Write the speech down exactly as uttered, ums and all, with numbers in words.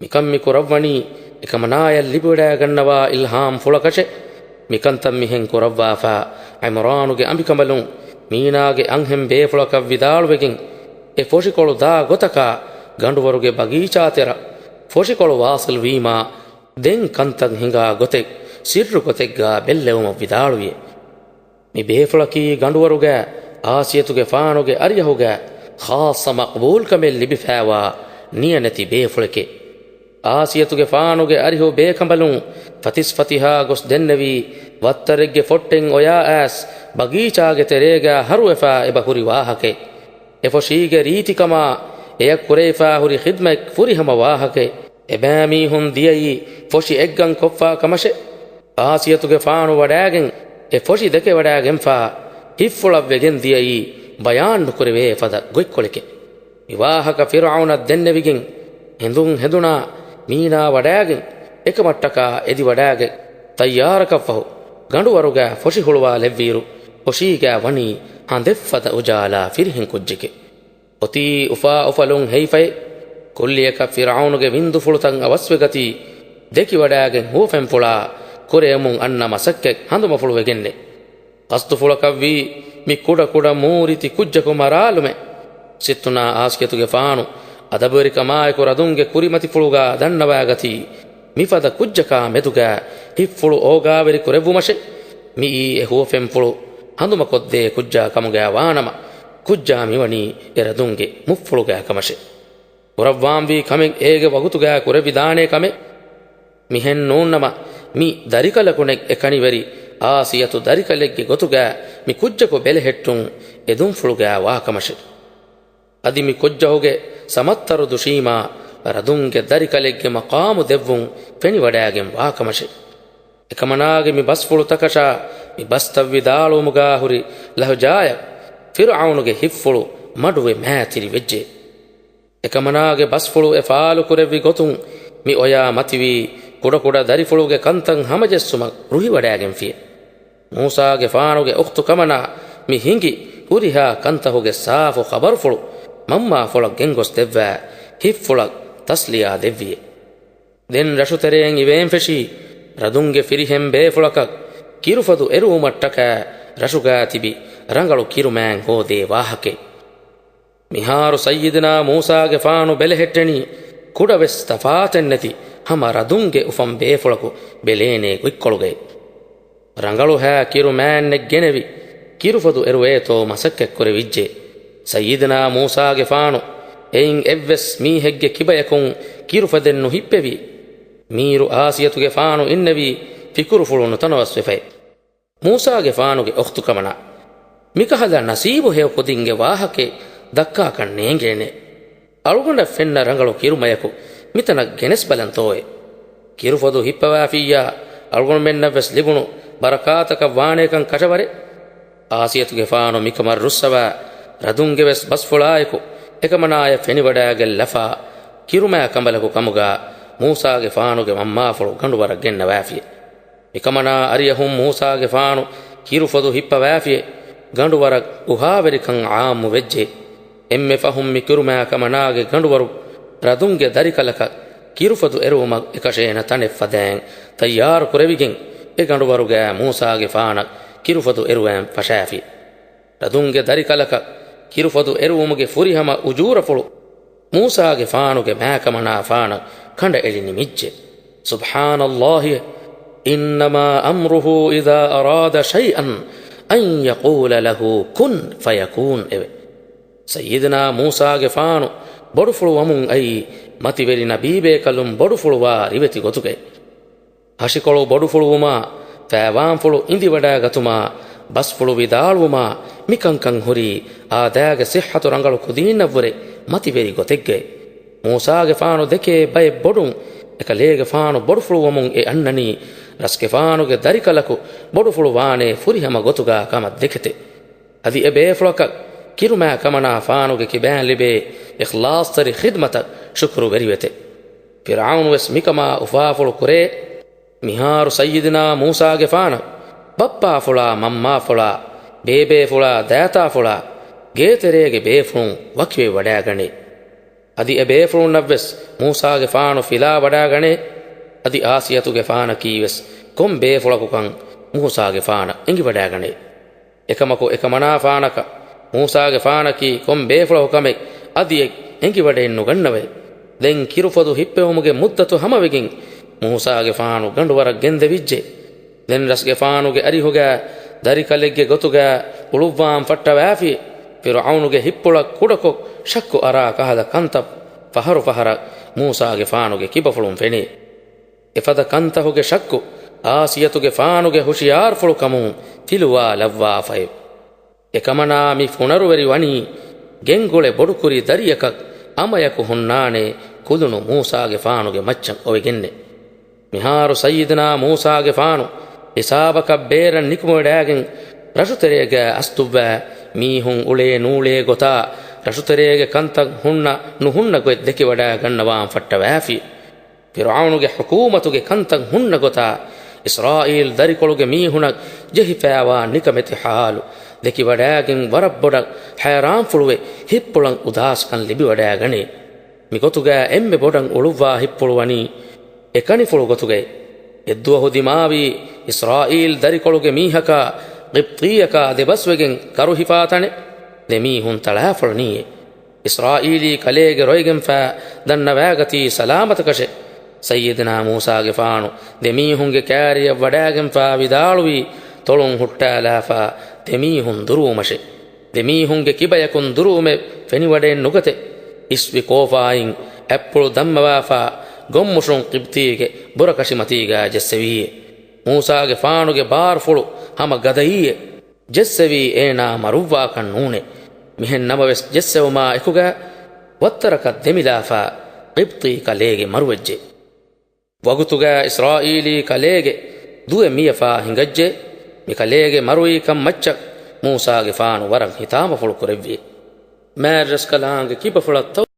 މިކަން މި ކުރައްވަނީ އެކަމަނާޔަށް ލިބިވަޑައިގަންނަވާ އިލްހާމްފުޅަކަށެ. މިކަންތައް މިހެން ކުރައްވާފަ، ޢިމްރާނުގެ އަނބިކަނބަލުން މީނާގެ އަންހެން ބޭފުޅަކަށް ވިދާޅުވެގެން، އެ ފޮށިކޮޅު ދާ ގޮތަކާ ގަނޑުވަރުގެ ބަގީޗާ ތެރަށް ފޮށިކޮޅު ވާސިލް ވީމާ، ދެން ކަންތައް ހިނގާ ގޮތެއް ސިއްރު ގޮތެއްގާ ބެއްލެވުމަށް ވިދާޅުވިއެ. މި ބޭފުޅަކީ ގަނޑުވަރުގަ އާސިޔަތުގެފާނުގެ އަރިޔަހުގަ ޚާއްޞަ މަޤްބޫލްކަމެއް ލިބިފައިވާ ނިޔަނެތި ބޭފުޅެކެ. އާސިޔަތުގެފާނުގެ އަރިހު ބޭކަނބަލުން ފަތިސްފަތިހާ ގޮސް ދެންނެވީ، ވައްތަރެއްގެ ފޮއްޓެއް އޮޔާ އައިސް ބަގީޗާގެ ތެރޭގަ ހަރުވެފަ އެބަ ހުރި ވާހަކައެއް. އެފޮށީގެ ރީތިކަމާ އެޔަށް ކުރެވިފަ ހުރި ޚިދްމަތް ފުރިހަމަ ވާހަކައެއް. އެބައިމީހުން ދިޔައީ ފޮށި އެއްގަން ކޮށްފަ ކަމަށެ. އާސިޔަތުގެފާނު ވަޑައިގެން އެ ފޮށި ދެކެވަޑައިގެންފަ ހިއްފުޅަށްވެގެން ދިޔައީ ބަޔާން ނުކުރެވޭ ފަދަ ގޮތްކޮޅެކެ. މި ވާހަކަ ފިރުޢައުނަށް ދެންނެވިގެން ހެނދުން ހެނދުނާ މީނާ ވަޑައިގެން އެކަމަށްޓަކާ އެދިވަޑައިގެން ތައްޔާރަކަށްފަހު ގަނޑުވަރުގަ ފޮށި ހުޅުވާލެއްވިއިރު ފޮށީގަ ވަނީ ހަނދެއްފަދަ އުޖާލާ ފިރިހެން ކުއްޖެކެ. އޮތީ އުފާ އުފަލުން ހެއިފައި. ކުއްލިއަކަށް ފިރްޢައުނުގެ ވިންދުފުޅުތައް އަވަސްވެގަތީ، ދެކިވަޑައިގެން ހުވަފެންފުޅާ ކުރެވެމުން އަންނަ މަސައްކަތް ހަނދުމަފުޅުވެގެންނެ. ޤަޞްދުފުޅަކަށްވީ މި ކުޑަކުޑަ މޫރިތި ކުއްޖަކު މަރާލުމެއް. ސިއްތުނާ އާސިޔަތުގެފާނު އަދަބުވެރިކަމާއެކު ރަދުންގެ ކުރިމަތިފުޅުގާ ދަންނަވައިގަތީ، މިފަދަ ކުއްޖަކާ މެދުގާ ހިއްފުޅު އޯގާވެރި ކުރެއްވުމަށެ. މިއީ އެ ހުވަފެންފުޅު ހަނދުމަކޮށްދޭ ކުއްޖާ ކަމުގާ ވާނަމަ، ކުއްޖާ މިވަނީ އެ ރަދުންގެ މުއްފުޅުގާ ކަމަށެ. ކުރައްވާންވީ ކަމެއް އޭގެ ވަގުތުގާ ކުރެވިދާނޭ ކަމެއް. މިހެން ނޫންނަމަ، މި ދަރިކަލަކުނެއް އެ ކަނިވެރި އާސިޔަތު ދަރިކަލެއްގެ ގޮތުގާ މި ކުއްޖަކު ބެލެހެއްޓުން އެދުންފުޅުގާ ވާކަމަށެ. އަދި މި ކުއްޖަހުގެ ސަމައްތަރު ދުށީމާ ރަދުންގެ ދަރިކަލެއްގެ މަޤާމު ދެއްވުން ފެނިވަޑައިގެން ވާކަމަށެ. އެކަމަނާގެ މި ބަސްފުޅު ތަކަށާ މި ބަސްތައް ވިދާޅުވުމުގާ ހުރި ލަހުޖާޔަށް ފިރުޢައުނުގެ ހިއްފުޅު މަޑުވެ މައިތިރި ވެއްޖެ. އެކަމަނާގެ ބަސްފުޅު އެ ފާޅުކުރެއްވި ގޮތުން މި އޮޔާ މަތިވީ ކުޑަކުޑަ ދަރިފުޅުގެ ކަންތައް ހަމަޖެއްސުމަށް ރުހިވަޑައިގެންފިޔެ. މޫސާގެފާނުގެ އުޚްތު ކަމަނާ މި ހިނގި ހުރިހާ ކަންތަހުގެ ސާފު ޚަބަރުފުޅު މަންމާފުޅަށް ގެންގޮސް ދެއްވާ ހިއްފުޅަށް ތަސްލިޔާ ދެއްވިޔެ. ދެން ރަށުތެރެއިން އިވޭން ފެށީ ރަދުންގެ ފިރިހެން ބޭފުޅަކަށް ކިރުފަދު އެރުވުމަށްޓަކާ ރަށުގާ ތިބި ރަނގަޅު ކިރުމާއިން ހޯދޭ ވާހަކައެއް. މިހާރު ސައްޔިދުނާ މޫސާގެފާނު ބެލެހެއްޓެނީ ކުޑަވެސް ތަފާތެއްނެތި ހަމަ ރަދުންގެ އުފަން ބޭފުޅަކު ބެލޭނޭ ގޮތްކޮޅުގައި. ރަނގަޅުހާ ކިރުމާއެއް ގެނެވި، ކިރުފަދު އެރުވޭތޯ މަސައްކަތްކުރެވިއްޖެ. ސައްޔިދުނާ މޫސާގެފާނު އެއިން އެއްވެސް މީހެއްގެ ކިބަޔަކުން ކިރުފަދެއް ނުހިއްޕެވި. މީރު އާސިޔަތުގެފާނު އިންނެވީ ފިކުރުފުޅު ނުތަނަވަސްވެފައި. މޫސާގެފާނުގެ އުޚްތުކަމަނާ، މިކަހަލަ ނަސީބު ހެޔޮކުދިންގެ ވާހަކައެއް ދައްކާކަށް ނޭނގޭނެ. އަޅުގަނޑަށް ފެންނަ ރަނގަޅު ކިރުމަޔަކު މިތަނަށް ގެނެސްބަލަންތޯއޭ. ކިރުފަދު ހިއްޕަވާފިއްޔާ، އަޅުގަނޑުމެންނަށްވެސް ލިބުނު ބަރަކާތަކަށް ވާނޭކަން ކަށަވަރޭ. އާސިޔަތުގެފާނު މިކަމަށް ރުއްސަވާ، ރަދުންގެވެސް ބަސްފުޅާއެކު އެކަމަނާޔަށް ފެނިވަޑައިގެން ލަފާ، ކިރުމާ ކަނބަލަކު ކަމުގާ މޫސާގެފާނުގެ މަންމާފުޅު ގަނޑުވަރަށް ގެންނަވާފިޔެ. މިކަމަނާ އަރިޔަހުން މޫސާގެފާނު ކިރުފަދު ހިއްޕަވާފިޔެ. ގަނޑުވަރަށް އުހާވެރިކަން ޢާއްމު ވެއްޖެ. އެންމެ ފަހުން މި ކިރުމާ ކަމަނާގެ ގަނޑުވަރު ރަދުންގެ ދަރިކަލަކަށް ކިރުފަދު އެރުވުމަށް އެކަށޭނަ ތަނެއް ފަދައިން ތައްޔާރު ކުރެވިގެން، އެ ގަނޑުވަރުގައި މޫސާގެފާނަށް ކިރުފަދު އެރުވައިން ފަށާފި. ރަދުންގެ ދަރިކަލަކަށް ކިރުފަދު އެރުވުމުގެ ފުރިހަމަ އުޖޫރަފުޅު މޫސާގެފާނުގެ މާކަމަނާފާނަށް ކަނޑައެޅި ނިމިއްޖެ. سبحان الله، إنما أمره إذا أراد شيئا أن يقول له كن فيكون އެވެ. ސައްޔިދުނާ މޫސާގެފާނު ބޮޑުފުޅުވަމުން އައީ މަތިވެރި ނަބީބޭކަލުން ބޮޑުފުޅުވާ ރިވެތި ގޮތުގައި. ހަށިކޮޅު ބޮޑުފުޅުވުމާ، ފައިވާންފުޅު އިނދިވަޑައިގަތުމާ، ބަސްފުޅު ވިދާޅުވުމާ، މިކަންކަން ހުރީ އާދައިގެ ސިއްހަތު ރަނގަޅު ކުދީންނަށްވުރެ މަތިވެރި ގޮތެއްގައި. މޫސާގެފާނު ދެކޭ ބައެއް ބޮޑުން، އެކަލޭގެފާނު ބޮޑުފުޅުވަމުން އެ އަންނަނީ ރަސްގެފާނުގެ ދަރިކަލަކު ބޮޑުފުޅުވާނޭ ފުރިހަމަ ގޮތުގާ ކަމަށް ދެކެތެ. އަދި އެ ބޭފުޅަކަށް ކިރުމާ ކަމަނާފާނުގެ ކިބައިން ލިބޭ އިޚްލާޞްތެރި ޚިދްމަތަށް ޝުކުރުވެރިވެތެ. ފިރްޢައުނު ވެސް މިކަމާ އުފާފުޅު ކުރޭ. މިހާރު ސައްޔިދުނާ މޫސާގެފާނަށް ބައްޕާފުޅާ، މަންމާފުޅާ، ބޭބޭފުޅާ، ދާތާފުޅާ، ގޭތެރޭގެ ބޭފުޅުން ވަކިވެވަޑައިގަނޭ. އަދި އެ ބޭފުޅުންނަށްވެސް މޫސާގެފާނު ފިލާވަޑާގަނޭ. އަދި އާސިޔަތުގެފާނަކީވެސް ކޮން ބޭފުޅަކުކަން މޫސާގެފާނަށް އެނގިވަޑާގަނޭ. އެކަމަކު އެކަމަނާފާނަކަށް މޫސާގެފާނަކީ ކޮން ބޭފުޅަކު ކަމެއް އަދިއެއް އެނގިވަޑައެއްނުގަންނަވައެ. ދެން ކިރުފޮދު ހިއްޕެވުމުގެ މުއްދަތު ހަމަވެގެން، މޫސާގެފާނު ގަނޑުވަރަށް ގެންދެވިއްޖެ. ދެން ރަސްގެފާނުގެ އަރިހުގައި ދަރިކަލެއްގެ ގޮތުގައި އުޅުއްވާން ފައްޓަވާފި. ފިރުޢައުނުގެ ހިއްޕުޅަށް ކުޑަކޮށް ޝައްކު އަރާ ކަހަލަ ކަންތައް ފަހަރު ފަހަރަށް މޫސާގެފާނުގެ ކިބަފުޅުން ފެނޭ. އެފަދަ ކަންތަހުގެ ޝައްކު އާސިޔަތުގެފާނުގެ ހުޝިޔާރުފުޅުކަމުން ފިލުވާލައްވާފައެވެ. އެކަމަނާ މި ފުނަރުވެރި ވަނީ ގެންގުޅެ ބޮޑުކުރި ދަރިއަކަށް އަމަޔަކު ހުންނާނޭ ކުލުނު މޫސާގެފާނުގެ މައްޗަށް އޮވެގެންނެ. މިހާރު ސައްޔިދުނާ މޫސާގެފާނު ހިސާބަކަށް ބޭރަށް ނިކުމެވަޑާގެން ރަށުތެރޭގަ އަސްތުއްވާ މީހުން އުޅޭ ނޫޅޭ ގޮތާ ރަށުތެރޭގެ ކަންތައް ހުންނަ ނުހުންނަ ގޮތް ދެކިވަޑާގަންނަވާން ފައްޓަވާފި. ފިރުޢައުނުގެ ޙުކޫމަތުގެ ކަންތައް ހުންނަ ގޮތާ އިސްރާއީލް ދަރިކޮޅުގެ މީހުނަށް ޖެހިފައިވާ ނިކަމެތި ޙާލު ދެކިވަޑާގެން ވަރަށް ބޮޑަށް ހައިރާންފުޅުވެ ހިއްޕުޅަށް އުދާސްކަން ލިބިވަޑާގަނޭ. މިގޮތުގައި އެންމެ ބޮޑަށް އުޅުއްވާ ހިއްޕުޅު ވަނީ އެކަނިފުޅު ގޮތުގައި. އެއްދުވަހު ދިމާވީ އިސްރާއީލް ދަރިކޮޅުގެ މީހަކާ ޤިބްޠީއަކާ ދެބަސްވެގެން ކަރުހިފާތަނެއް ދެމީހުން ތަޅާފަޅު ނީއެ. އިސްރާއީލީ ކަލޭގެ ރޮއިގެންފާ ދަންނަވާގަތީ ސަލާމަތަކަށެ. ސައްޔިދުނާ މޫސާގެފާނު ދެމީހުންގެ ކާރިއަށް ވަޑާގެންފާ ވިދާޅުވީ ތޮޅުން ހުއްޓާލާފާ ދެމީހުން ދުރުވުމަށެ. ދެމީހުންގެ ކިބަޔަކުން ދުރުވުމެއް ފެނިވަޑައެއް ނުގަތެ. އިސްވި ކޯފާއިން އަތްޕުޅު ދަންމަވާފާ ގޮށްމުށުން ޤިބްޠީގެ ބުރަކަށިމަތީގަ ޖެއްސެވީއެ. މޫސާގެފާނުގެ ބާރުފުޅު ހަމަ ގަދައީއެ. ޖެއްސެވީ އޭނާ މަރުއްވާކަށް ނޫނޭ. މިހެން ނަމަވެސް ޖެއްސެވުމާ އެކުގަ ވައްތަރަކަށް ދެމިލާފާ ޤިބްޠީ ކަލޭގެ މަރުވެއްޖެ. ވަގުތުގަ އިސްރާއީލީ ކަލޭގެ ދުވެ މިޔަފާ ހިނގައްޖެ. މި ކަލޭގެ މަރުވީކަން މައްޗަށް މޫސާގެފާނު ވަރަށް ހިތާމަފުޅު ކުރެއްވި. މާތްރަސްކަލާނގެ ކިބަފުޅަށް